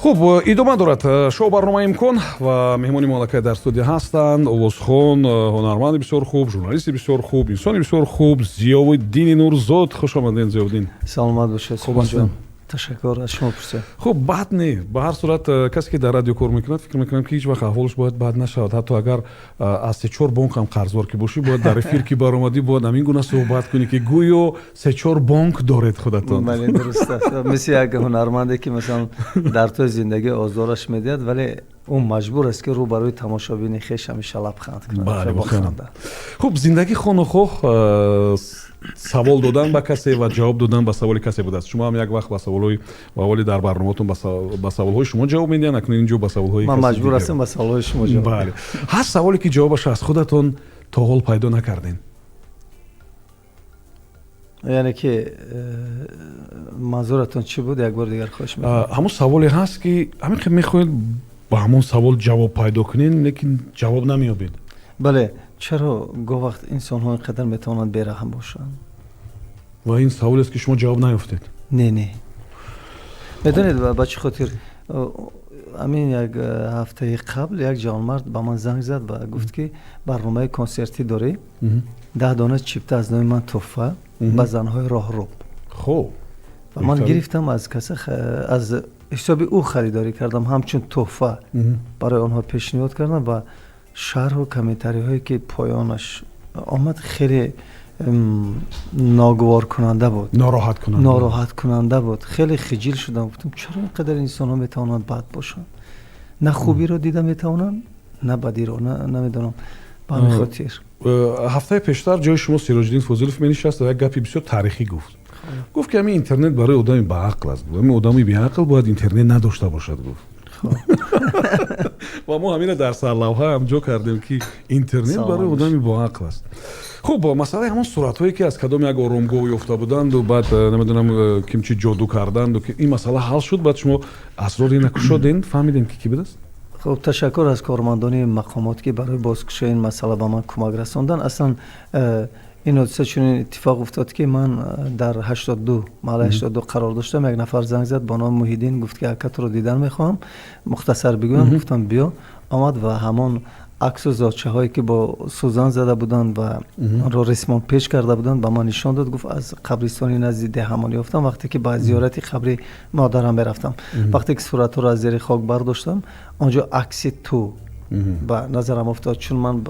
Хуб, идома дорад шоу барномаи «Имкон» ва меҳмони мо аллакай дар студия ҳастанд: овозхон, ҳунарманди бисёр хуб, журналисти бисёр хуб, инсони бисёр хуб Зиёвиддини Нурзод. Хуш омадед, Зиёвиддин. Саломат бошед. Хуб ҳастед? Ташаккур, аз шумо пурсед. Хуб, бад не. Ба ҳар сурат, касе ки дар радио кор мекунад, фикр мекунам, ки ҳеҷ вақт аҳволаш бояд бад нашавад. Ҳатто агар аз се-чор бонк ҳам қарздор ки бошӣ, бояд дар эфир ки баромадӣ, бояд ҳамин гуна суҳбат кунӣ, ки гӯё се-чор бонк доред худатон. Бале, дуруст аст. Мисли як ҳунарманде, ки масалан дар тӯи зиндагӣ озораш медиҳад, вале ӯ маҷбур аст, ки рӯ барои тамошобини хеш ҳамеша лабханд кунад. Бале, воқеан. Хуб, зиндагӣ хону хоҳ савол додан ба касе ва ҷавоб додан ба саволи касе будааст. Шумо ҳам як вақт ба саволҳои ва дар барномаатон ба саволҳои шумо ҷавоб медиҳанд, акнун инҷо ба саволҳои Ман маҷбур ҳастам ба саволҳои шумо ҷавоб. Бале, ҳаст саволе, ки ҷавобашро аз худатон то ҳол пайдо накардем? Яъне ки манзуратон чӣ буд? Як бор дигар, хоҳиш мекунам. Ҳамон саволе ҳаст, ки ҳамин ки мехоҳед ба ҳамон савол ҷавоб пайдо кунед, лекин ҷавоб намеёбед. Бале, чаро гоҳ вақт инсонҳо ин қадар метавонанд бераҳм бошанд? Ва ин саволест, ки шумо ҷавоб наёфтед? Не, медонед ба чӣ хотир? Ҳамин як ҳафтаи қабл як ҷавонмард ба ман занг зад ва гуфт, ки барномаи консертӣ дорӣ, 10 дона чипта аз номи ман тӯҳфа ба занҳои роҳрӯ. Ва ман гирифтам, аз каса, аз ҳисоби ӯ харидорӣ кардам, ҳамчун тӯҳфа барои онҳо пешниҳод кардам ва шарҳу комментариҳое, ки поёнаш омад, хеле ногуворкунанда буд. Нороҳаткунанда. Нороҳаткунанда буд. Хеле хиҷил шудам. Гуфтам, чаро ин қадар инсонҳо метавонанд бад бошанд? На хубиро дида метавонанд, на бадиро. Намедонам, ба ҳамин хотир. Ҳафтаи пештар ҷои шумо Сироҷиддин Фозилов менишаст ва як гапи бисёр таърихӣ гуфт. Гуфт, ки ҳамин интернет барои одами баақл аст, ҳамин одами беақл бояд интернет надошта бошад, гуфт. Ва мо ҳамина дар сарлавҳа ҳам ҷо кардем, ки интернет барои одами боақл аст. Хуб, масъалаи ҳамон суратҳое, ки аз кадом як оромгоҳ ёфта буданду баъд намедонам ким чи ҷоду карданду, ин масъала ҳал шуд? Баъд шумо асрори ина кушодем, фаҳмидем, ки кӣ будааст? Хуб, ташаккур аз кормандони мақомот, ки барои бозкушои ин масъала ба ман кӯмак расонданд. Аслан ин ҳодиса чунин иттифоқ уфтод, ки ман дар 82, маҳаллаи 82 қарор доштам. Як нафар занг зад бо номи Муҳиддин, гуфт, ки ака, туро дидан мехоҳам. Мухтасар бигӯям, гуфтам, биё. Омад ва ҳамон аксу зочаҳое, ки бо сӯзан зада буданд ва онро ресмон печ карда буданд, ба ман нишон дод. Гуфт, аз қабристони назди деҳамон ёфтам, вақте ки ба зиёрати қабри модарам мерафтам. Вақте ки суратҳоро аз зери хок бардоштам, он ҷо акси ту ба назарам уфтод. Чун ман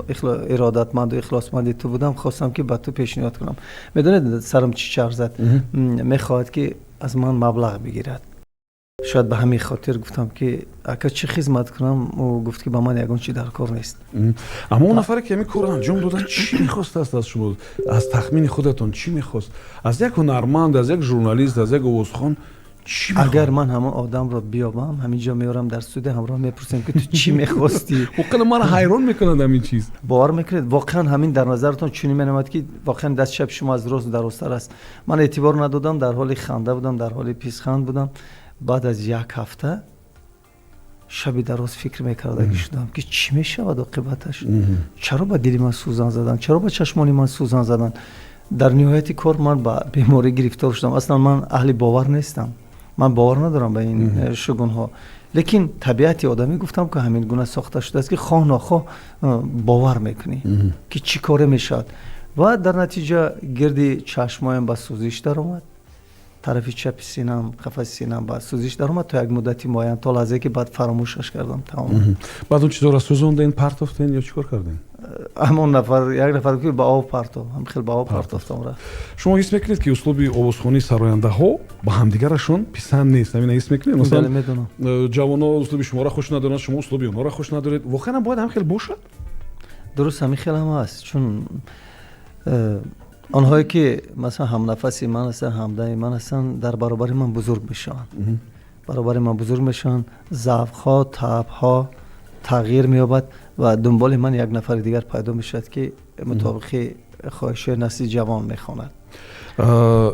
иродатманду ихлосманди ту будам, хостам, ки ба ту пешниҳод кунам. Медонед, сарам чӣ чарх зад? Мехоҳад, ки аз ман маблағ бигирад шояд. Ба ҳамин хотир гуфтам, ки ака, чӣ хизмат кунам? Ӯ гуфт, ки ба ман ягон чи дар кор нест. Аммо он нафаре, ки ҳамин корро анҷом дода, чӣ мехостааст аз шумо? Аз тахмини худатон, чӣ мехост аз як ҳунарманд, аз як журналист, аз як овозхон? Чӣ? Агар ман ҳамон одамро биёбам, ҳамин ҷо меорам дар студия, ҳамроҳ мепурсем, ки ту чӣ мехостӣ. Воқеан маро ҳайрон мекунад ҳамин чиз. Бовар мекунед, воқеан ҳамин дар назаратон чунин менамояд, ки воқеан даст чапи шумо аз рост дарозтар аст. Ман эътибор надодам, дар ҳоли ханда будам, дар ҳоли писханд будам. Баъд аз як ҳафта шаби дароз фикр мекардагӣ шудам, ки чӣ мешавад оқибаташ, чаро ба дили ман сӯзан заданд, чаро ба чашмони ман сӯзан заданд. Дар ниҳояти кор ман ба беморӣ гирифтор шудам. Аслан ман аҳли бовар нестам, ман бовар надорам ба ин шугунҳо, лекин табиати одамӣ, гуфтам, ки ҳамин гуна сохта шудааст, ки хоҳ нохоҳ бовар мекунӣ, ки чӣ коре мешавад. Ва дар натиҷа гирди чашмоям ба сӯзиш даромад, тарафи чапи синам, қафаси синам ба сӯзиш даромад то як муддати муайян, то лаҳзае ки баъд фаромӯшаш кардам тамоман. Баъд он чизоро сӯзонден, партофтен ё чӣ кор карден? Ҳамон нафар, як нафар, ки ба об партов, ҳам хел ба об партофтам, рафт. Шумо ҳис мекунед, ки услуби овозхонии сарояндаҳо ба ҳамдигарашон писанд нест? Ҳамина ҳис мекунед? Масалан, медонам. Ҷавонҳо услуби шуморо хуш надоранд, шумо услуби онҳоро хуш надоред. Воқеан бояд ҳам хел бошад? Дуруст, ҳамин хел ҳам аст, чун онҳое ки масалан ҳамнафаси ман ҳастанд, ҳамдами ман ҳастанд, дар баробари ман бузург мешаванд, баробари ман бузург мешаванд, завқҳо, табъҳо тағйир меёбад ва дунболи ман як нафари дигар пайдо мешавад, ки мутобиқи хоҳишҳои насли ҷавон мехонад.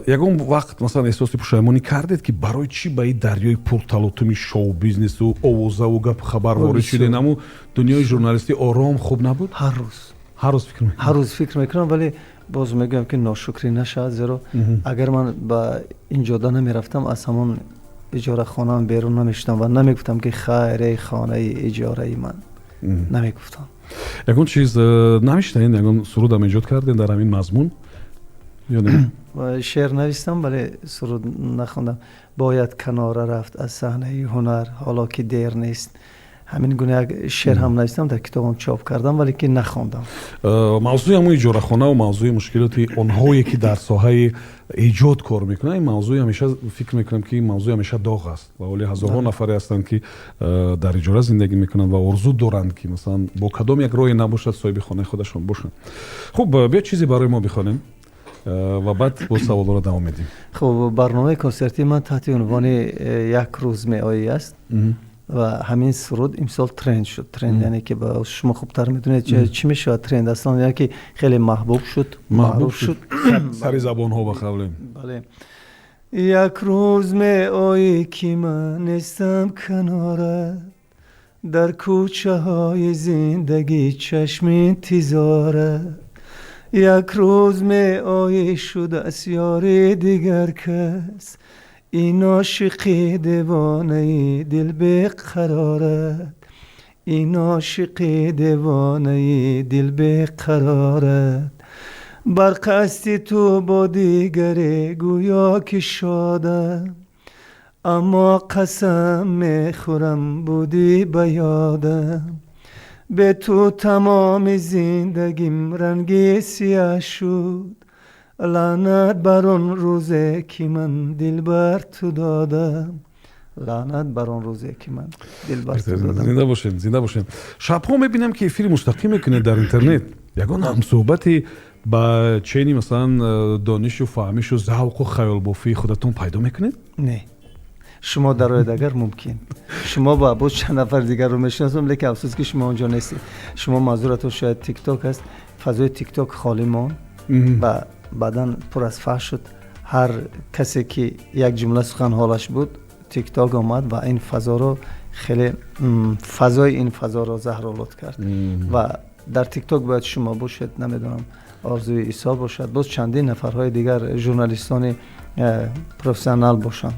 Ягон вақт, масалан, эҳсоси пушаймонӣ кардед, ки барои чӣ ба ин дарёи пурталотуми шоу-бизнесу овозаву гапу хабар ворид шудед? Аммо дунёи журналистӣ ором хуб набуд? Ҳар рӯз. Ҳар рӯз фикр? Ҳар рӯз фикр мекунам, вале боз мегӯям, ки ношукрӣ нашавад, зеро агар ман ба ин ҷода намерафтам, аз ҳамон иҷорахонаам берун намешудам ва намегуфтам, ки хайр, эй хонаи иҷораи ман, намегуфтам. Ягон чиз навиштаин, ягон сурудам эҷод кардем дар ҳамин мазмун ё не? Шеър навистам, вале суруд нахондам. Бояд канора рафт аз саҳнаи ҳунар, ҳоло ки дер нест, ҳамин гуна як шеър ҳам навистам, дар китобам чоп кардам, вале ки нахондам. Мавзӯи ҳамон иҷорахонаву мавзӯи мушкилоти онҳое, ки дар соҳаи эҷод кор мекунанд, ин мавзӯи ҳамеша, фикр мекунам, ки ин мавзӯи ҳамеша доғ аст ва ҳоли ҳазорҳо нафаре ҳастанд, ки дар иҷора зиндагӣ мекунанд ва орзу доранд, ки масалан бо кадом як роҳе набошад, соҳиби хонаи худашон бошанд. Хуб, биё чизе барои мо бихонем ва баъд бо саволҳоро давом медиҳем. Хуб, барномаи консертии ман таҳти унвони «Як рӯз меоӣ» аст ва ҳамин суруд имсол тренд шуд. Тренд яъне ки ба шумо хубтар медонед, чӣ мешавад тренд аслан, яъне ки хеле маҳбуб шуд. Маҳбуб шуд, сари забонҳо, ба қавле. Бале. Як рӯз меоӣ, ки ман нестам канорат, дар кӯчаҳои зиндагӣ чашми интизорат. Як рӯз меоӣ, шудааст ёри дигар кас ин ошиқи девонаи дилбеқарорат, ин ошиқи девонаи дилбеқарорат. Бар қасди ту бо дигаре гӯё ки шодам, аммо қасам мехӯрам, будӣ ба ёдам. Бе ту тамоми зиндагим ранги сиёҳ шуд, лаънат бар он рӯзе, ки ман дил бар ту додам, лаънат бар он рӯзе, ки ман дил бар ту додам. Зинда бошед, зинда бошед. Шабҳо мебинам, ки эфири мустақим мекунед дар интернет. Ягон ҳамсӯҳбати ба чени, масалан, донишу фаҳмишу завқу хаёлбофии худатон пайдо мекунед? Не, шумо дароед агар, мумкин, шумо ба боз чанд нафар дигарро мешиносам, лекин афсӯс, ки шумо онҷо нестед. Шумо манзуратон шояд Тикток аст. Фазои Тикток холӣ монд ва баъдан пур аз фаҳш шуд. Ҳар касе ки як ҷумла сухан ҳолаш буд, Тикток омад ва ин фазоро хеле, фазои ин фазоро заҳролуд кард. Ва дар Тикток бояд шумо бошед, намедонам, Орзуи Исо бошад, боз чандин нафарҳои дигар, журналистони профессионал бошанд,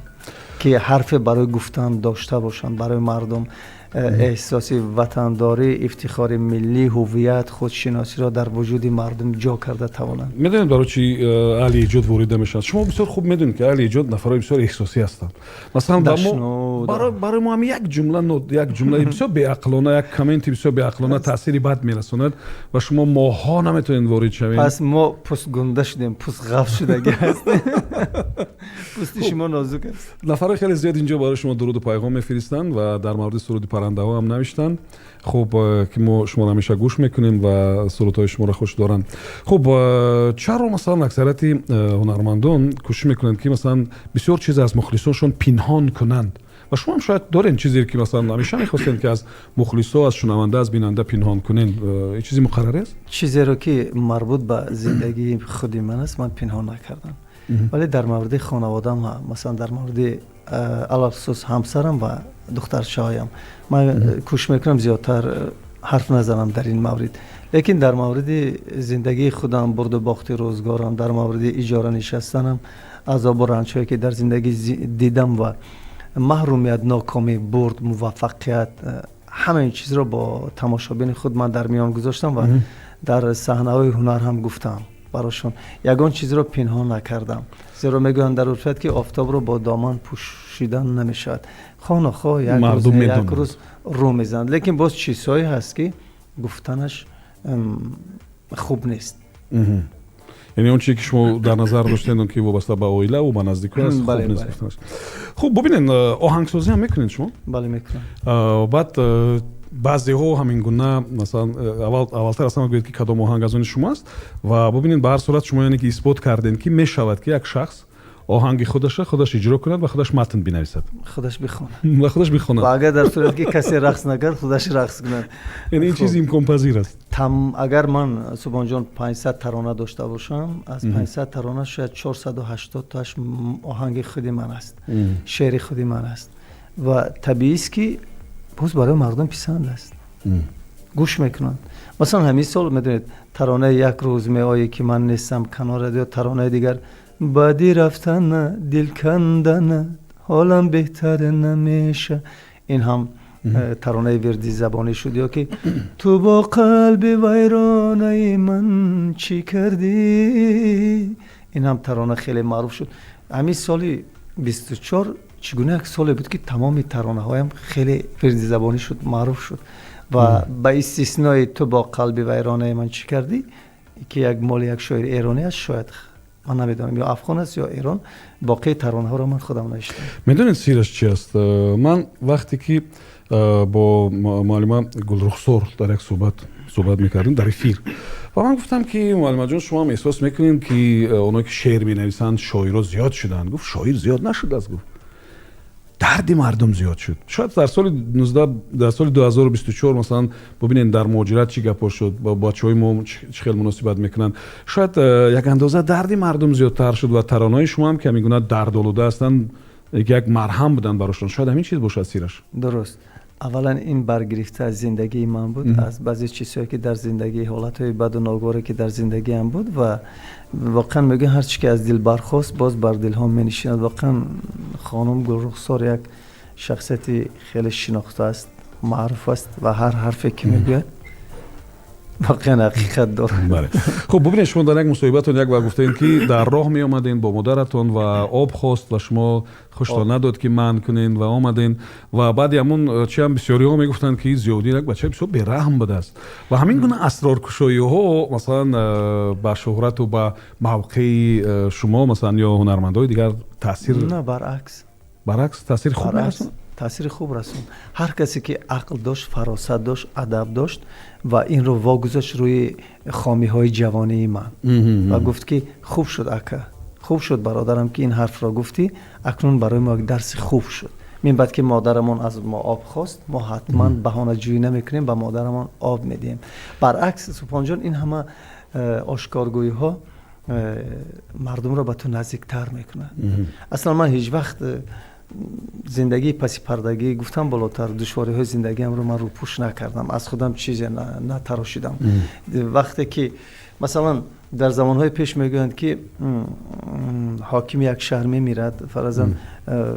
ки ҳарфе барои гуфтан дошта бошанд, барои мардум эҳсоси ватандорӣ, ифтихори миллӣ, ҳуввият, худшиносиро дар вуҷуди мардум ҷо карда тавонанд. Медонед, барои чи аҳли эҷод ворид намешавад? Шумо бисёр хуб медонед, ки аҳли эҷод нафарҳои бисёр эҳсосӣ ҳастанд. Масалан, барои мо ҳам як ҷумла, як ҷумлаи бисёр беақлона, як комменти бисёр беақлона таъсири бад мерасонад ва шумо моҳҳо наметавонед ворид шавед. Пас мо пӯстгунда шудем, пӯстғаф шудагӣ ҳастем, пӯсти шумо нозук аст. Нафарҳои хеле зиёд инҷо барои шумо дуруду пайғом мефиристанд ва дар мавриди суруди паррандаҳо ҳам навиштанд. Хуб, ки мо шуморо ҳамеша гӯш мекунем ва сурудҳои шуморо хуш доранд. Хуб, чаро, масалан, аксарияти ҳунармандон кӯшиш мекунанд, ки, масалан, бисёр чиз аз мухлисоншон пинҳон кунанд? Ва шумо ҳам шояд дорем чизе, ки, масалан, ҳамеша мехостем, ки аз мухлисо, аз шунаванда, аз бинанда пинҳон кунем. Ин чизи муқаррарӣ аст? Чизеро, ки марбут ба зиндагии худи ман аст, ман пинҳон накардам, вале дар мавриди хонаводаам, масалан, дар мавриди алалхусус ҳамсарам ва духтарчаҳоям, ман кӯшиш мекунам зиёдтар ҳарф назанам дар ин маврид. Лекин дар мавриди зиндагии худам, бурду бохти рӯзгорам, дар мавриди иҷора нишастанам, азобу ранҷҳое, ки дар зиндагӣ дидам ва маҳрумият, нокомӣ, бурд, муваффақият, ҳама ин чизро бо тамошобини худ ман дар миён гузоштам ва дар саҳнаҳои ҳунар ҳам гуфтам барошон. Ягон чизро пинҳон накардам, зеро мегӯянд дар урфият, ки офтобро бо доман пӯшидан намешавад. Хоҳ нохоҳ, як рӯз, як рӯз рӯ мезанад. Лекин боз чизҳое ҳаст, ки гуфтанаш хуб нест. Яъне он чизе, ки шумо дар назар доштед, он ки вобаста ба оилаву ба наздикон аст, хуб нест гуфтанаш. Хуб, бубинед, оҳангсозӣ ҳам мекунед шумо? Бале, мекунам. Баъд баъзеҳо ҳамин гуна, масалан, аввалтар аз ҳама гӯед, ки кадом оҳанг аз они шумо аст. Ва бубинед, ба ҳар сурат шумо, яъне ки, исбот кардем, ки мешавад, ки як шахс оҳанги худаша худаш иҷро кунад ва худаш матн бинависад. Худаш бихонад. Ва худаш бихонад. Ва агар дар сурате ки касе рақс накард, худаш рақс кунад. Яъне ин чиз имконпазир аст. Агар ман, Субҳонҷон, 500 тарона дошта бошам, аз 500 тарона шояд 480 тааш оҳанги худи ман аст, шеъри худи ман аст. Ва табиист, ки боз барои мардум писанд аст, гӯш мекунанд. Масалан, ҳамин сол, медонед, таронаи «Як рӯз меоӣ, ки ман нестам канорат» ё таронаи дигар, «Баъди рафтана дил канданат». Ҳолам беҳтар намеша. Ин ҳам таронаи вирди забонӣ шуд. Ё ки ту бо қалби вайронаи ман чӣ кардӣ, ин ҳам тарона хеле маъруф шуд. Ҳамин соли 24 чӣ гуна як соле буд, ки тамоми таронаҳоям хеле вирди забонӣ шуд, маъруф шуд ва ба истиснои ту бо қалби вайронаи ман чӣ кардӣ, ки як моли як шоири эронӣ аст, шояд, ман намедонам, ё афғон аст ё эрон, боқии таронаҳоро ман худам навиштам. Медонед, сираш чи аст? Ман вақте ки бо муаллима Гулрухсор дар як суҳбат мекардем дар эфир ва ман гуфтам, ки муаллимаҷон, шумо ҳам эҳсос мекунед, ки оное ки шеър менависанд, шоиро зиёд шуданд? Гуфт, шоир зиёд нашудааст, гуфт, дарди мардум зиёд шуд. Шояд дар соли дар соли 2024, масалан, бубинед, дар муҳоҷират чӣ гапҳо шуд, бо бачаҳои мо чӣ хел муносибат мекунанд, шояд як андоза дарди мардум зиёдтар шуд ва таронаҳои шумо ҳам, ки ҳамин гуна дардолуда ҳастанд, як марҳам буданд барошон. Шояд ҳамин чиз бошад сираш. Дуруст. Аввалан, ин баргирифта аз зиндагии ман буд, аз баъзе чизҳое, ки дар зиндагӣ, ҳолатҳои баду ногуворе, ки дар зиндагиам буд. Ва воқеан мегӯям, ҳар чи ки аз дил бархост, боз бар дилҳо менишинад. Воқеан хонум Гулрухсор як шахсияти хеле шинохта аст, маъруф аст ва ҳар ҳарфе ки мегӯяд, воқеан ҳақиқат дорад. Бале. Хуб, бубинед, шумо дар як мусоҳибатон як вақт гуфтед, ки дар роҳ меомадем бо модаратон ва об хост ва шумо хуштон надод, ки манъ кунен ва омаден. Ва баъди ҳамун чи ҳам бисёриҳо мегуфтанд, ки Зиёддин як бачаи бисёр бераҳм будааст. Ва ҳамин гуна асроркушоиҳо, масалан, ба шӯҳрату ба мавқеи шумо, масалан, ё ҳунармандои дигар таъсир На, баръакс. Баръакс, таъсири хуб мерасонад? Таъсири хуб расонд. Ҳар касе ки ақл дошт, фаросат дошт, адаб дошт ва инро вогузошт рӯи хомиҳои ҷавонии ман ва гуфт, ки хуб шуд, ака, хуб шуд, бародарам, ки ин ҳарфро гуфтӣ, акнун барои мо як дарси хуб шуд. Мин баъд ки модарамон аз мо об хост, мо ҳатман баҳонаҷӯӣ намекунем, ба модарамон об медиҳем. Баръакс, Субҳонҷон, ин ҳама ошкоргӯиҳо мардумро ба ту наздиктар мекунад. Аслан ман ҳеҷ вақт зиндагии пасипардагӣ, гуфтам болотар, душвориҳои зиндагиамро ман рӯпӯш накардам, аз худам чизе натарошидам. Вақте ки, масалан, дар замонҳои пеш мегӯянд, ки ҳокими як шаҳр мемирад, фаразан,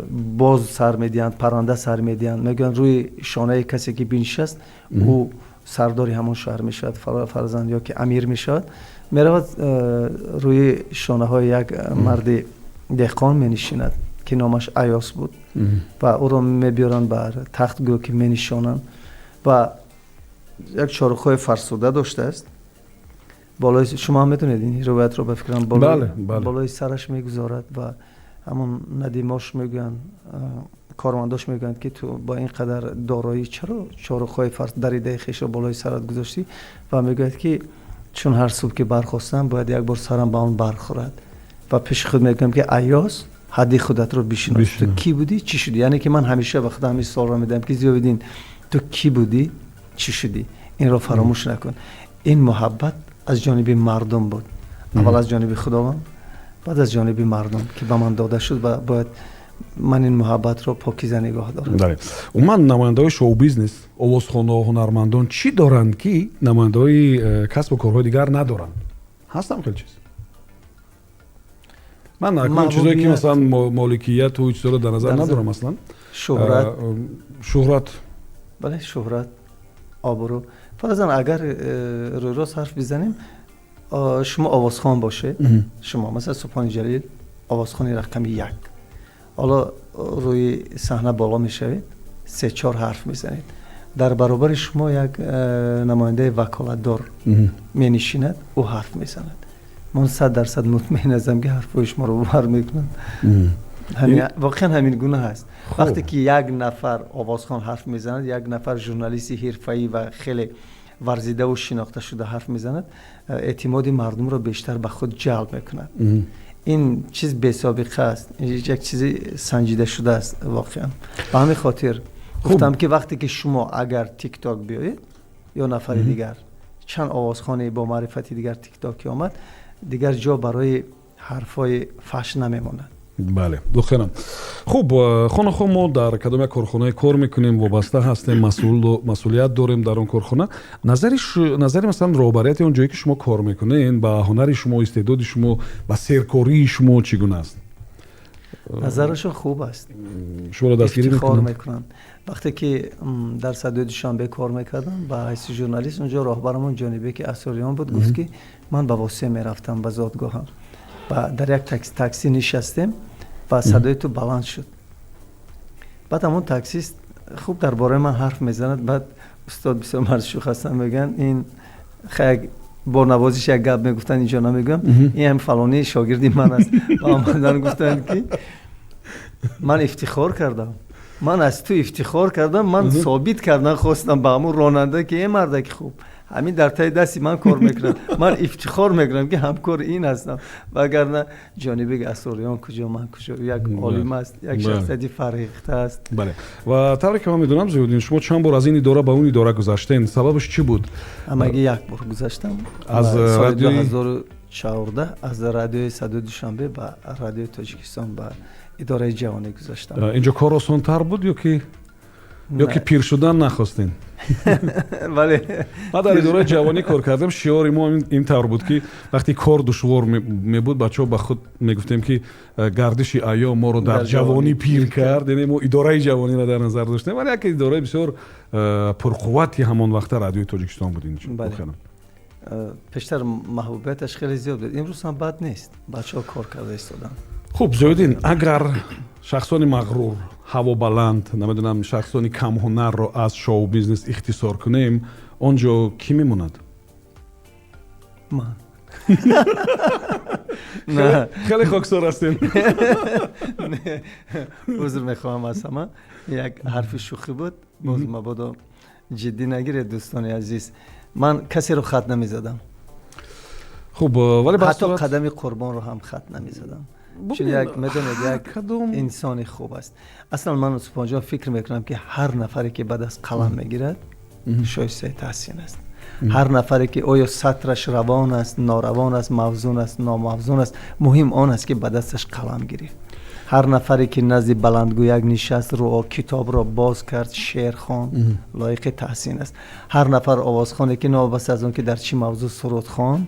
боз сар медиҳанд, парранда сар медиҳанд, мегӯянд, рӯи шонаи касе ки бинишаст, ӯ сардори ҳамон шаҳр мешавад, фарзанд, ё ки амир мешавад. Меравад, рӯи шонаҳои як марди деҳқон менишинад, ки номаш Аёс буд, ва ӯро мебиёранд бар тахт, гӯё ки менишонанд, ва як чорухҳои фарсуда доштааст болои, шумо ҳам медонед ин ривоятро, ба фикрам, болои сараш мегузорад ва ҳамон надимош мегӯянд, кормандош мегӯянд, ки ту бо ин қадар дороӣ чаро чорухҳои даридаи хешро болои сарат гузоштӣ? Ва мегӯяд, ки чун ҳар субҳ ки бархостам, бояд як бор сарам ба он бархӯрад ва пеши худ мегӯям, ки Аёс, ҳадди худатро бишинос, ту кӣ будӣ, чӣ шудӣ? Яъне ки ман ҳамеша ба худам ҳамин суолро медиҳам, ки Зиёвиддин, ту кӣ будӣ, чӣ шудӣ, инро фаромӯш накун. Ин муҳаббат аз ҷониби мардум буд, аввал аз ҷониби Худованд, баъд аз ҷониби мардум, ки ба ман дода шуд ва бояд ман ин муҳаббатро покиза нигоҳ дорам. Бале. Умуман, намояндаҳои шоу-бизнес, овозхонҳо, ҳунармандон чӣ доранд, ки намояндаҳои касбу корҳои дигар надоранд? Ҳастам хеле чиз, ман акнун чизое ки, масалан, моликияту чизоро дар назар надорам аслан. Шӯҳрат. Шӯҳрат. Бале, шӯҳрат, обрӯ. Фарзан, агар рӯйрост ҳарф бизанем, шумо овозхон бошед, шумо, масалан, Субҳони Ҷалил, овозхони рақами як, ҳоло рӯи саҳна боло мешавед, се чор ҳарф мезанед, дар баробари шумо як намояндаи ваколатдор менишинад, ӯ ҳарф мезанад. Ман 100% мутмаин ҳастам, ки ҳарфҳои шуморо бовар мекунанд. Воқеан ҳамин гуна ҳаст. Вақте ки як нафар овозхон ҳарф мезанад, як нафар журналисти ҳирфаӣ ва хеле варзидаву шинохта шуда ҳарф мезанад, эътимоди мардумро бештар ба худ ҷалб мекунад. Ин чиз бесобиқа аст, як чизи санҷида шудааст воқеан. Ба ҳамин хотир гуфтам, ки вақте ки шумо агар тикток биёед ё нафари дигар, чанд овозхони бо маърифати дигар тиктокӣ омад, дигар ҷо барои ҳарфҳои фаҳш намемонад. Бале, воқеан. Хуб, хонахо мо дар кадом як корхонае кор мекунем, вобаста ҳастем, масъулият дорем дар он корхона. Назари, масалан, роҳбарияти он ҷое, ки шумо кор мекунед, ба ҳунари шумо, истеъдоди шумо, ба серкории шумо чӣ гуна аст? Назарашон хуб аст, шуморо дастгирӣ ифтихор мекунанд. Вақте ки дар Садои Душанбе кор мекардам ба ҳайси журналист, унҷо роҳбарамон Ҷонибеки Асориён буд, гуфт ки ман ба Восеъ мерафтам, ба зодгоҳам, ва дар як такси нишастем ва садои ту баланд шуд. Баъд ҳамон таксист хуб дар бораи ман ҳарф мезанад. Баъд устод бисёр марди шӯх ҳастанд, мегӯянд ин як бо навозиш як гап мегуфтанд, инҷо намегӯям, ин ҳам фалонӣ шогирди ман аст. Ва омадан гуфтанд ки ман ифтихор кардам, ман аз ту ифтихор кардам, ман собит кардан хостам ба ҳамон ронанда ки эй мардаки хуб, ҳамин дар таи дасти ман кор мекунад, ман ифтихор мекунам ки ҳамкори ин ҳастам. Вагарна Ҷонибек Асориён куҷо, ман куҷо, як олим аст, як шахсияти фарҳехта аст. Бале, ва тавре ки ман медонам, Зиёддин, шумо чанд бор аз ин идора ба он идора гузаштен, сабабаш чӣ буд? Ҳамагӣ як бор гузаштам. Аз соли 2014 аз радиои Садои Душанбе ба радиои Тоҷикистон ба идораи ҷавонӣ гузаштам. Инҷо кор осонтар буд ё ки пир шудан нахостин? Бале. Ма дар идораи ҷавонӣ кор кардем, шиори мо ин тавр буд ки вақте кор душвор мебуд, бачаҳо ба худ мегуфтем ки гардиши айём моро дар ҷавонӣ пир кард. Яъне мо идораи ҷавониро дар назар доштем, вале як идораи бисёр пурқуввати ҳамон вақта радиои Тоҷикистон буд. Инҷо пештар маҳбубияташ хеле зиёд буд, имрӯз ҳам бад нест, бачаҳо кор карда истоданд. Хуб, Зиёддин, агар шахсони мағрур, ҳавобаланд, намедонам, шахсони камҳунарро аз шоу-бизнес ихтисор кунем, он ҷо кӣ мемонад? Ман. Хеле хоксор ҳастем. Узр мехоҳам аз ҳама, як ҳарфи шӯхӣ буд, боз мабодо ҷиддӣ нагиред дӯстони азиз. Ман касеро хат намезадам. Хуб, вале ҳатто қадами қурбонро ҳам хат намезадам. Чун як медонед, як инсони хуб аст. Аслан ман Субҳонҷон фикр мекунам ки ҳар нафаре ки ба даст қалам мегирад шоистаи таҳсин аст. Ҳар нафаре ки оё сатраш равон аст, норавон аст, мавзун аст, номавзун аст, муҳим он аст ки ба дасташ қалам гирифт. Ҳар нафаре ки назди баландгӯяк нишаст, рӯ китобро боз кард, шеър хонд, лоиқи таҳсин аст. Ҳар нафар овозхоне ки новобаста аз он ки дар чӣ мавзӯъ суруд хонд,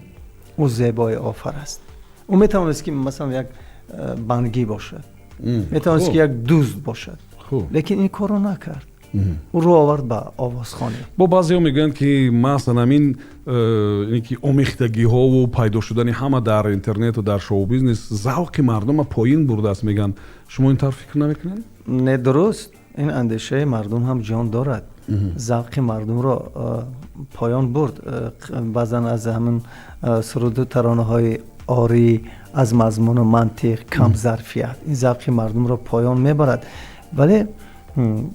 ӯ зебои офар аст. Ӯ метавонист ки масалан як бангӣ бошад, метавонист ки як дузд бошад, лекин ин корро накард. Ӯ рӯ овард ба овозхонӣ. Бо баъзеҳо мегӯянд ки масалан ҳамин ки омехтагиҳову пайдо шудани ҳама дар интернету дар шоу-бизнес завқи мардумро поин бурдааст, мегӯянд. Шумо ин тавр фикр намекунед? Не, дуруст. Ин андешаи мардум ҳам ҷон дорад. Завқи мардумро поён бурд. Баъзан аз ҳамин суруду таронаҳои орӣ, аз мазмуну мантиқ, камзарфият, ин завқи мардумро поён мебарад. Вале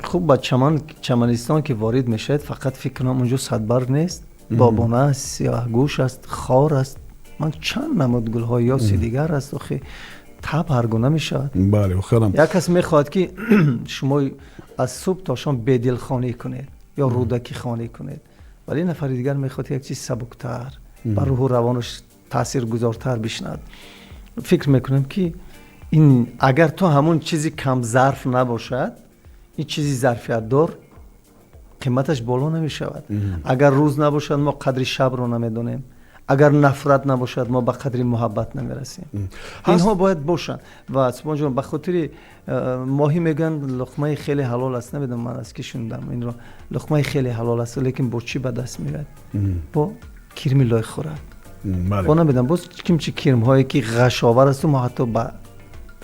хуб, ба чаманистон ки ворид мешавед, фақат фикр кунам унҷо садбарг нест, бобона аст, сиёҳгӯш аст, хор аст, ман чанд намуд гулҳои ёси дигар аст. Охи таб ҳаргуна мешавад. Бале, охирам як кас мехоҳад ки шумо аз субҳ то шом бедилхонӣ кунед ё рӯдакӣ хонӣ кунед, вале нафари дигар мехоҳад як чиз сабуктар, ба рӯҳу равонаш таъсиргузортар бишнавад. Фикр мекунам ки ин агар то ҳамон чизи камзарф набошад, ин чизи зарфиятдор қиматаш боло намешавад. Агар рӯз набошад, мо қадри шабро намедонем. Агар нафрат набошад, мо ба қадри муҳаббат намерасем. Инҳо бояд бошанд. Ва Субҳонҷон, ба хотири моҳӣ мегӯянд луқмаи хеле ҳалол аст. Намедонам ман аз ки шунидам инро. Луқмаи хеле ҳалол аст, лекин бо чӣ ба даст меояд? Бо кирми лойхӯрак. Бо намедонам боз кимчи кирмҳое ки ғашовар асту мо ҳатто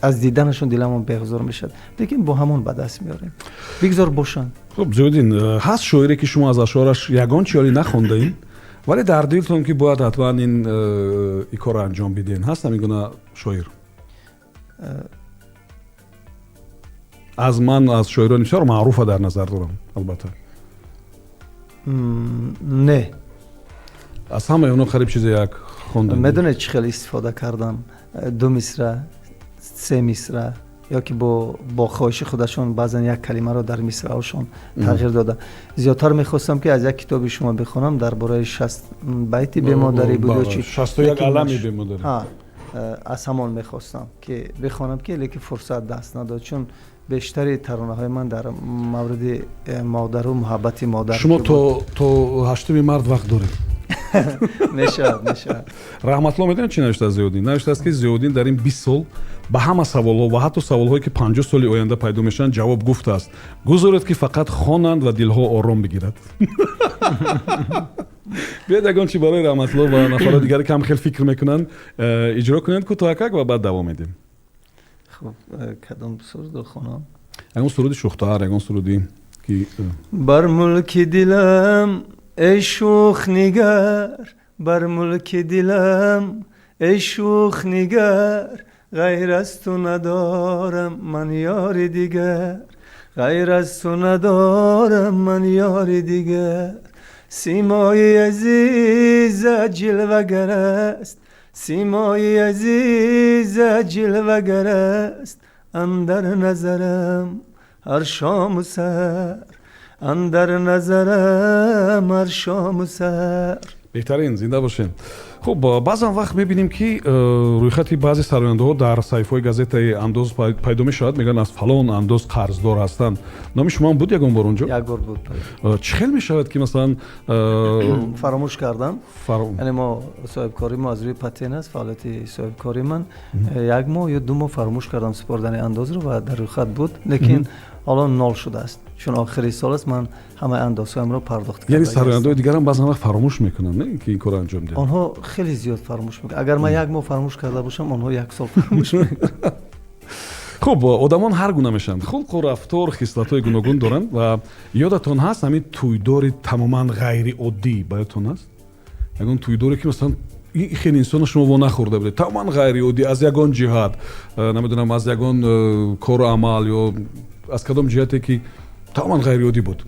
аз диданашон диламон беҳузур мешавад, лекин бо ҳамон ба даст меорем. Бигзор бошанд. Хуб, Зиёддин, ҳаст шоире ки шумо аз ашъораш ягон чиёлӣ нахондаин, вале дар дилтон ки бояд ҳатман ин корро анҷом бидиҳен, ҳаст ҳамин гуна шоир? Аз ман аз шоирони бисёр маъруфа дар назар дорам, албатта. Не, аз ҳамаи онҳо қариб чизе як хондам. Медонед чӣ хел истифода кардам? 2 мисра, 3 мисра, ё ки бо хоҳиши худашон баъзан як калимаро дар мисраҳошон тағйир дода. Зиёдтар мехостам ки аз як китоби шумо бихонам дар бораи 60 байти бемодарӣ буд ё чи? 61 алами бемодарӣ. Аз ҳамон мехостам ки бихонам, ки лекин фурсат даст надод, чун бештари таронаҳои ман дар мавриди модару муҳаббати модар. Шумо то 8 март вақт доред. Мешавад, мешавад. Раҳматулло медонед, чӣ навиштааст Зиёддин? Навиштааст, ки Зиёддин дар ин 20 сол ба ҳама саволҳо ва ҳатто саволҳое, ки 50 соли оянда пайдо мешаванд, ҷавоб гуфтааст. Гузоред, ки фақат хонанд ва дилҳо ором бигирад. Биёед, ягон чи барои Раҳматулло ва нафарои дигаре, ки ҳам хел фикр мекунанд, иҷро кунед кӯтоҳакак ва баъд давом медиҳем. Хуб, кадом сурудро хонам? Ягон суруди шӯхтар, ягон суруди ки Бар мулки дилам, эй шӯх нигар, бар мулки дилам, эй шӯх нигар, ғайр аз ту надорам ман ёри дигар, ғайр аз ту надорам ман ёри дигар. Симои азизат ҷилвагар аст, симои азизат ҷилвагар аст, андар назарам ҳар шому саҳар, андар назарам ҳар шому саҳар. Беҳтарин, зинда бошем. Хуб, баъзан вақт мебинем, ки рӯйхати баъзе сарояндаҳо дар саҳифаҳои газетаи андоз пайдо мешавад. Мегӯянд, аз фалон андоз қарздор ҳастанд. Номи шумоам буд ягон бор онҷо? Як бор буд. Чӣ хел мешавад, ки масалан Фаромӯш кардам. Яъне мо соҳибкорӣ мо аз рӯи патент аст, фаъолияти соҳибкории ман. Як моҳ ё 2 моҳ фаромӯш кардам супордани андозро ва дар рӯйхат буд, лекин ҳоло нол шудааст, чун охири сол аст, ман ҳамаи андозҳоямро пардохт Яъне сарояндаҳои дигарам баъзан вақт фаромӯш мекунанд, не, ки ин корро анҷом диҳанд? Онҳо хеле зиёд фаромӯш мекунанд. Агар ман як моҳ фаромӯш карда бошам, онҳо як сол фаромӯш мекунанд. Хуб, одамон ҳар гуна мешаванд, хулқу рафтор, хислатҳои гуногун доранд. Ва ёдатон ҳаст ҳамин тӯйдори тамоман ғайриоддӣ? Ба ёдтон ҳаст ягон тӯйдоре, ки масалан хеле инсона шумо во нахӯрда будед, тамоман ғайриоддӣ аз ягон ҷиҳат, намедонам, аз ягон кору амал ё аз кадом ҷиҳате, ки тамоман ғайриоддӣ буд?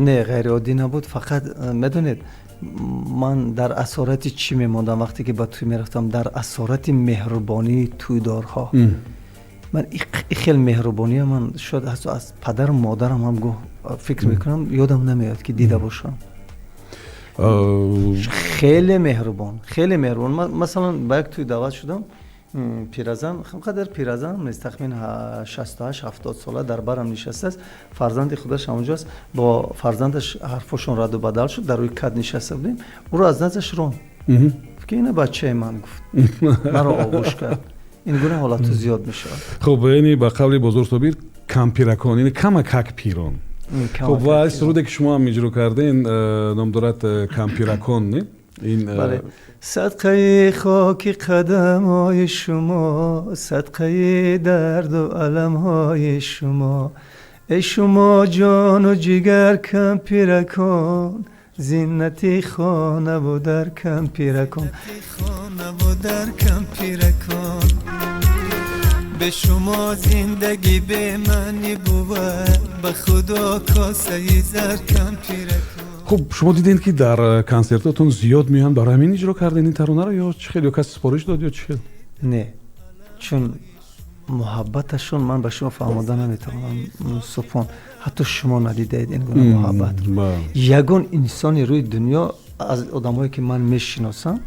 Не, ғайриоддӣ набуд. Фақат медонед, ман дар асорати чӣ мемондам, вақте ки ба тӯй мерафтам? Дар асорати меҳрубонии тӯйдорҳо. Ман хел меҳрубония ман шояд аз падару модарам ҳам гоҳ фикр мекунам, ёдам намеояд, ки дида бошам. Хеле меҳрубон, хеле меҳрубон. Масалан, ба як тӯй даъват шудам. Пиразан, қадар пиразан нест, тахмин 68-70 сола, дар барам нишастааст, фарзанди худаш ҳамонҷоаст. Бо фарзандаш ҳарфошон раду бадал шуд. Дар рӯи кад нишаста будем, ӯро аз наздаш ронд, ки ина бачаи ман, гуфт, маро оғӯш кард. Ин гуна ҳолатҳо зиёд мешавад. Хуб, яъне ба қавли Бозор Собир, кампиракон, яъне камакак пирон. Хуб, ва суруде, ки шумо ҳам иҷро карден, ном дорад «Кампиракон», не? Ин садқаи хоки қадамҳои шумо, садқаи дарду аламҳои шумо, эй шумо ҷону ҷигар, кампиракон, зинати хонаву дар, кампиракон, хонаву дар, кампиракон. Бе шумо зиндагӣ бемаънӣ бувад, ба худо косаи зар, кампиракон. Хуб, шумо дидем, ки дар консертотон зиёд меоянд. Барои ҳамин иҷро кардем ин таронаро ё чӣ хел, ё касе супориш дод, ё чӣ хел? Не, чун муҳаббаташон ман ба шумо фаҳмода наметавонам, Субҳон. Ҳатто шумо надидаед ин гуна муҳаббатро. Ягон инсони рӯи дунё аз одамое, ки ман мешиносам,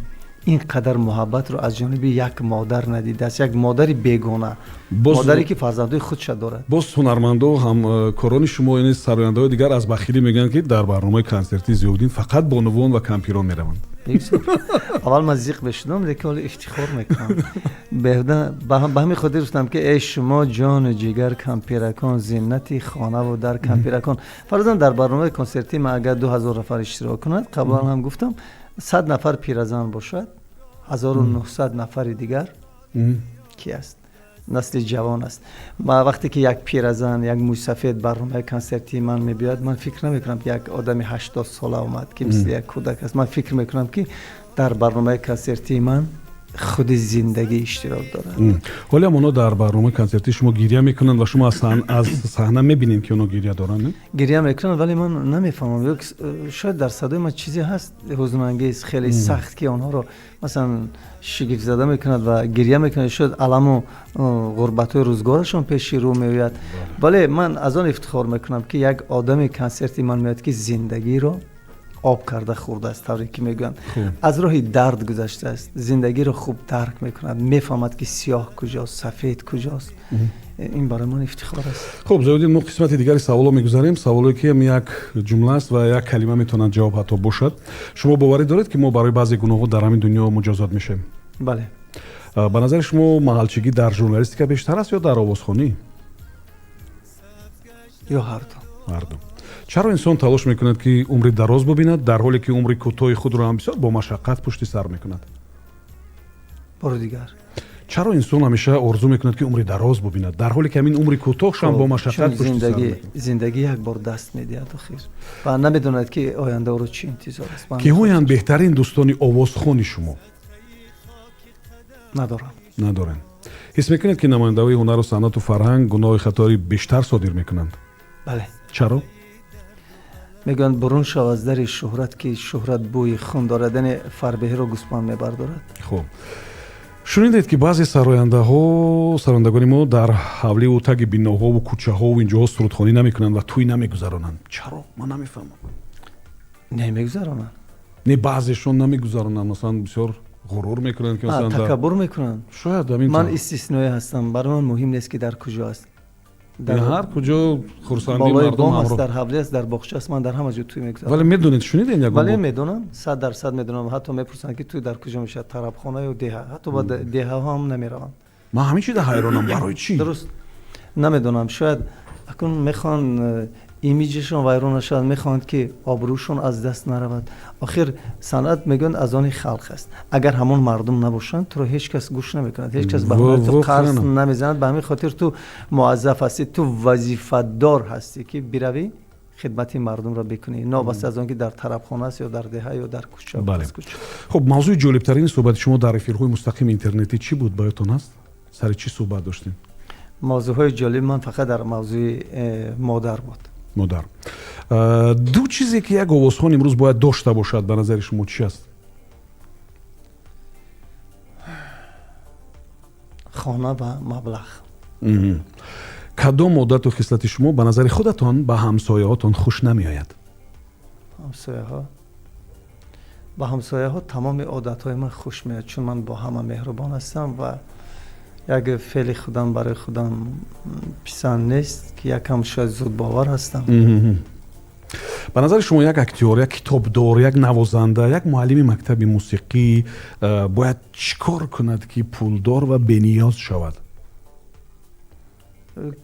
ин қадар муҳаббатро аз ҷониби як модар надидааст, як модари бегона, модаре, ки фарзандои худша дорад. Боз ҳунармандо, ҳамкорони шумо, яъне сарояндаҳои дигар, аз бахилӣ мегӯянд, ки дар барномаи консертии Зиёддин фақат бонувон ва кампирон мераванд. Аввал ман зиқ мешудам, лекин ҳоло ифтихор мекунам. Ба ҳамин хотир гуфтам, ки эй шумо ҷону ҷигар, кампиракон, зинати хонаву дар, кампиракон. Фарзан, дар барномаи консертии ман агар 2000 нафар иштирок кунад, қаблан ҳам гуфтам, 100 нафар пиразан бошад, 1900 нафари дигар ки аст, насли ҷавон аст. Вақте ки як пиразан, як мӯйсафед барномаи консертии ман мебиёяд, ман фикр намекунам, ки як одами 80 сола омад, ки мисли як кӯдак аст. Ман фикр мекунам, ки дар барномаи консертии ман худи зиндагӣ иштирок дорад. Ҳоле ҳам онҳо дар барномаи консертии шумо гирья мекунанд ва шумо аз саҳна мебинед, ки онҳо гирья доранд, не? Гирья мекунанд, вале ман намефаҳмам. Шояд дар садои ман чизе ҳаст ҳузнангез, хеле сахт, ки онҳоро масалан шигифтзада мекунад ва гирья мекунад. Шояд аламу ғурбатҳои рӯзгорашон пеши рӯ меояд, вале ман аз он ифтихор мекунам, ки як одами консерти ман меояд, ки зиндагиро об карда хӯрдааст, тавре ки мегӯянд, аз роҳи дард гузаштааст, зиндагиро хуб дарк мекунад, мефаҳмад, ки сиёҳ куҷост, сафед куҷост. Ин барои ман ифтихор аст. Хуб, Зиёддин, мо қисмати дигари саволо мегузарем, саволое ки як ҷумла аст ва як калима метавонад ҷавоб ҳатто бошад. Шумо боварӣ доред, ки мо барои баъзе гуноҳҳо дар ҳамин дунё муҷозот мешавем? Бале. Ба назари шумо, маҳалчигӣ дар журналистика бештар аст ё дар овозхонӣ? Ё ҳарду. Ҳарду. Чаро инсон талош мекунад, ки умри дароз бубинад, дар ҳоле ки умри кӯтоҳи худро ҳам бисёр бо машаққат пушти сар мекунад? Бори дигар. Чаро инсон ҳамеша орзу мекунад, ки умри дароз бубинад, дар ҳоле ки ҳамин умри кӯтоҳшам бо машаққат пушти сар мекунад? Зиндагӣ як бор даст медиҳад охир ва намедонад, ки оянда ӯро чӣ интизор аст. Киҳоянд беҳтарин дӯстони овозхони шумо? Надорам. Надорем. Ҳис мекунед, ки намояндаҳои ҳунару санъату фарҳанг гуноҳи хатори бештар содир мекунанд? Бале. Чаро? Мегӯянд, бурун шав аз дари шӯҳрат, ки шӯҳрат бӯи хун дорад, яъне фарбеҳиро гӯсфанд мебардорад. Хуб, шунидед, ки баъзе сарояндаҳо, сарояндагони мо дар ҳавливу таги биноҳову кӯчаҳову инҷоҳо сурудхонӣ намекунанд ва тӯй намегузаронанд. Чаро? Ман намефаҳмам. Не, мегузаронанд. Не, баъзешон намегузаронанд, масалан, бисёр ғурур мекунанд, ки масалан такаббур мекунанд. Шояд ҳамин. Ман истисноӣ ҳастам, барои ман муҳим нест, ки дар куҷо аст. Ҳар куҷо хурсандии болои мардум бом аст, ҳамроҳ. Дар ҳавли аст, дар боғча аст, ман дар ҳама ҷо тӯй мегузаронам. Вале медонед, шунидед ягон бале бор? Медонам, 100% медонам. Ҳатто мепурсанд, ки тӯй дар куҷо мешавад, тарабхона ё деҳа. Ҳатто ба деҳаҳо ҳам намераванд. Ман ҳамин чиза ҳайронам, барои чӣ? Дуруст, намедонам, шояд акнун мехоҳанд имиҷашон вайрон нашавад, мехоҳанд, ки обрӯшон аз даст наравад. Охир санъат, мегӯянд, аз они халқ аст. Агар ҳамон мардум набошанд, туро ҳеҷ кас гӯш намекунад, ҳеҷ кас ба ҳунари ту қарз намезанад. Ба ҳамин хотир ту муаззаф ҳастӣ, ту вазифадор ҳастӣ, ки биравӣ хидмати мардумро бикунӣ, новобаста аз он ки дар тарабхона аст ё дар деҳа ё дар кӯча. Бале. Хуб, мавзӯи ҷолибтарини суҳбати шумо дар эфирҳои мустақими интернетӣ чӣ буд, ба ёдтон аст? Сари чӣ суҳбат доштем? Мавзӯъҳои ҷолиб ман фақат дар мавзӯи модар буд. Модар. Ду чизе, ки як овозхон имрӯз бояд дошта бошад, ба назари шумо чӣ аст? Хона ва маблағ. Кадом одату хислати шумо ба назари худатон ба ҳамсояҳотон хуш намеояд? Ҳамсояҳо, ба ҳамсояҳо тамоми одатҳои ман хуш меояд, чун ман бо ҳама меҳрубон ҳастам ва як феъли худам барои худам писанд нест, ки якам шояд зудбовар ҳастам. Ба назари шумо, як актёр, як китобдор, як навозанда, як муаллими мактаби мусиқӣ бояд чӣ кор кунад, ки пулдор ва бениёз шавад?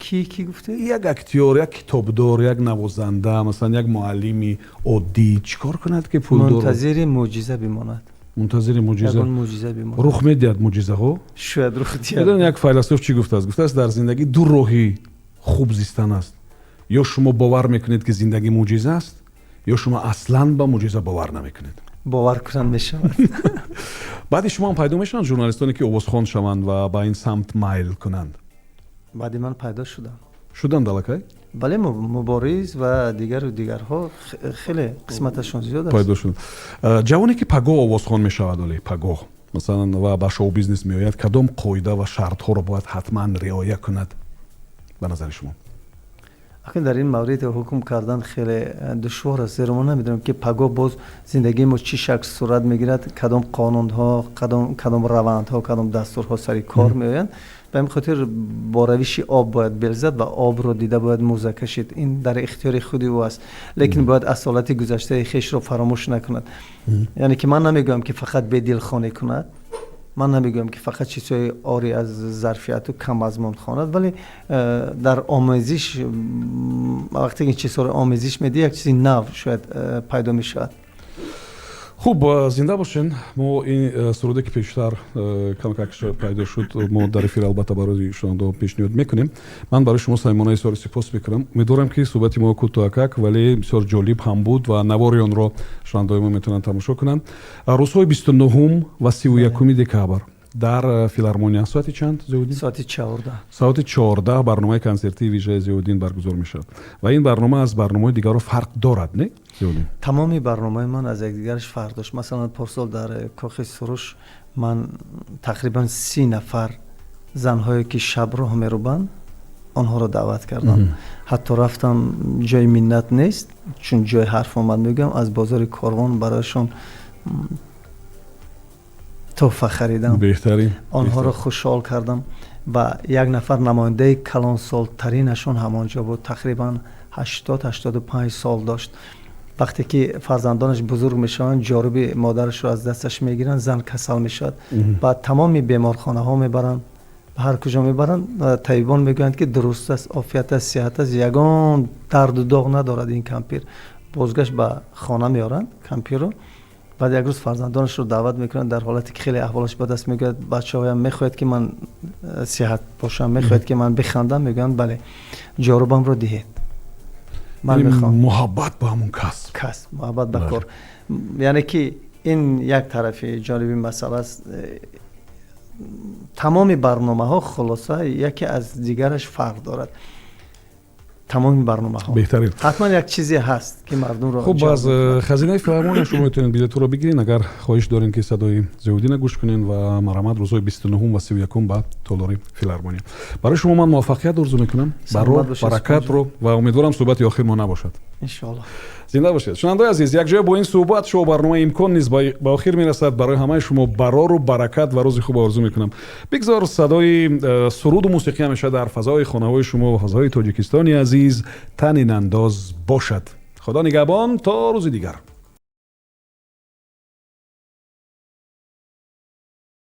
Ки гуфте? Як актёр, як китобдор, як навозанда, масалан, як муаллими оддӣ чӣ кор кунад, ки пулдор? Мунтазири мӯъҷиза бимонад. Мунтазири мӯъҷиза. Ягон мӯъҷиза бимонад. Рух медиҳад мӯъҷизаҳо? Шояд рух диҳад. Медонед, як файласуф чӣ гуфтааст? Гуфтааст, дар зиндагӣ ду роҳи хуб зистан аст: ё шумо бовар мекунед, ки зиндагӣ мӯъҷиза аст, ё шумо аслан ба мӯъҷиза бовар намекунед. Бовар кунанд, мешавад. Баъди шумо ҳам пайдо мешаванд журналистоне, ки овозхон шаванд ва ба ин самт майл кунанд? Баъди ман пайдо шуданд. Шуданд аллакай? Бале, Мубориз ва дигару дигарҳо, хеле қисматашон зиёд аст. Пайдо шуд. Ҷавоне, ки пагоҳ овозхон мешавад, оле пагоҳ масалан, ва ба шоу бизнес меояд, кадом қоида ва шартҳоро бояд ҳатман риоя кунад, ба назари шумо? Акун дар ин маврид ҳукм кардан хеле душвор аст, зеро мо намедонем, ки пагоҳ боз зиндагии мо чӣ шакл сурат мегирад, кадом қонунҳо, кадом равандҳо, кадом дастурҳо сари кор меоянд. Ба ҳамин хотир бо равиши об бояд белзад ва обро дида бояд мӯза кашид. Ин дар ихтиёри худи ӯ аст, лекин бояд асолати гузаштаи хешро фаромӯш накунад. Яъне ки ман намегӯям, ки фақат бедилхонӣ кунад, ман намегӯям, ки фақат чизҳои ори аз зарфияту каммазмун хонад, вале дар омезиш, вақте ин чизҳоро омезиш медиҳӣ, як чизи нав шояд пайдо мешавад. Хуб, зинда бошен. Мо ин суруде, ки пештар камакак пайдо шуд, мо дар эфир албатта барои шунавандаҳо пешниҳод мекунем. Ман барои шумо самимона изҳори сипос мекунам. Умедворам, ки суҳбати мо кӯтоҳакак, вале бисёр ҷолиб ҳам буд ва навори онро шунавандаҳои мо метавонанд тамошо кунанд. Рӯзҳои 29-ум ва 31-уми декабр дар филармония соати чанд, Зиёддин? Соати 14. Соати 14 барномаи консертии вижаи Зиёддин баргузор мешавад ва ин барнома аз барномаҳои дигарро фарқ дорад, не, Зиёддин? Тамоми барномаи ман аз якдигараш фарқ дошт. Масалан, порсол дар кохи Суруш ман тақрибан 30 нафар занҳое, ки шаб роҳ мерубанд, онҳоро даъват кардам. Ҳатто рафтам, ҷои миннат нест, чун ҷои ҳарф омад мегӯям, аз бозори Корвон барояшон тӯҳфа харидам. Беҳтарин. Онҳоро хушҳол кардам. Ва як нафар намояндаи калонсолтаринашон ҳамон ҷо буд, тақрибан 80-85 сол дошт. Вақте ки фарзандонаш бузург мешаванд, ҷоруби модарашро аз дасташ мегиранд, зан касал мешавад, ба тамоми беморхонаҳо мебаранд, ба ҳар куҷо мебаранд, табибон мегӯянд, ки дуруст аст, офият аст, сиҳат аст, ягон дарду доғ надорад ин кампир. Бозгашт ба хона меоранд кампирро. Баъд як рӯз фарзандонашро даъват мекунанд, дар ҳолате ки хеле аҳволаш бад аст. Мегӯяд: «Бачаҳоям, мехоҳед, ки ман сиҳат бошам? Мехоҳед, ки ман бихандам?» Мегӯянд: «Бале, ҷорубамро диҳед, ман мехоҳам». Муҳаббат ба ҳамун касб. Касб, муҳаббат ба кор. Яъне ки ин як тарафи ҷониби масъала аст. Тамоми барномаҳо, хулоса, яке аз дигараш фарқ дорад, тамоми барномаҳо. Беҳтарин. Ҳатман як чизе ҳаст, ки мардумро Хуб, аз хазинаи филармония шумо метавонед билетҳоро бигиред, агар хоҳиш дорем, ки садои Зиёуддина гӯш кунед, ва марҳамат, рӯзҳои 29-ум ва 31-ум ба толори филармония. Барои шумо ман муваффақият орзу мекунам, барор, баракатро, ва умедворам, суҳбати охир мо набошад. Иншоалло. Зинда бошед. Шунавандаои азиз, якҷоя бо ин суҳбат шоу барномаи «Имкон» низ ба охир мерасад. Барои ҳамаи шумо барору баракат ва рӯзи хуб орзу мекунам. Бигзор садои суруду мусиқӣ ҳамеша дар фазои хонаҳои шумо ва фазои Тоҷикистони азиз танинандоз бошад. Худо нигаҳбон, то рӯзи дигар.